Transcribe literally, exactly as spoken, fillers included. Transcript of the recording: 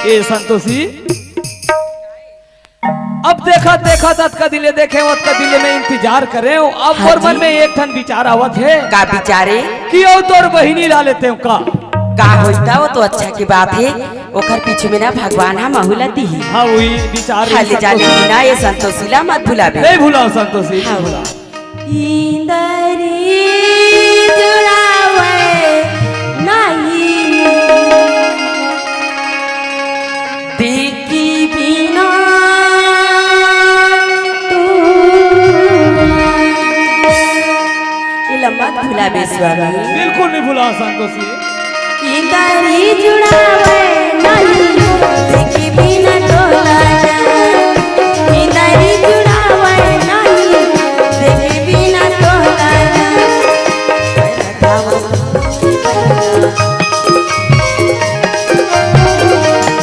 ए संतोषी, अब देखा देखा, अतका दिन ले देखे, अतका दिन ले मैं इंतजार करे हूँ। अब हाँ मोर मन जी। में एक ठन विचार आवत हे। का विचारे? कि अउ तोर बहिनी ला लेते हूँ का? का होता, वो तो अच्छा की बात हे। ओकर पीछू में ना भगवान ह महू ला दिही। हाँ, वही विचार हाँ, ले जाने संतोषी। की ना, ये संतोषी ला मत भुलाबे। नहीं भुलाओ संतोषी, नहीं हाँ। भुलाओ। इंदरी जुड़ावे नहीं देखी बिना तू। ये लंबा भुलाबे स्वामी। बिल्कुल नहीं भुलाओ संतोषी। इंदरी जुड़ावे नहीं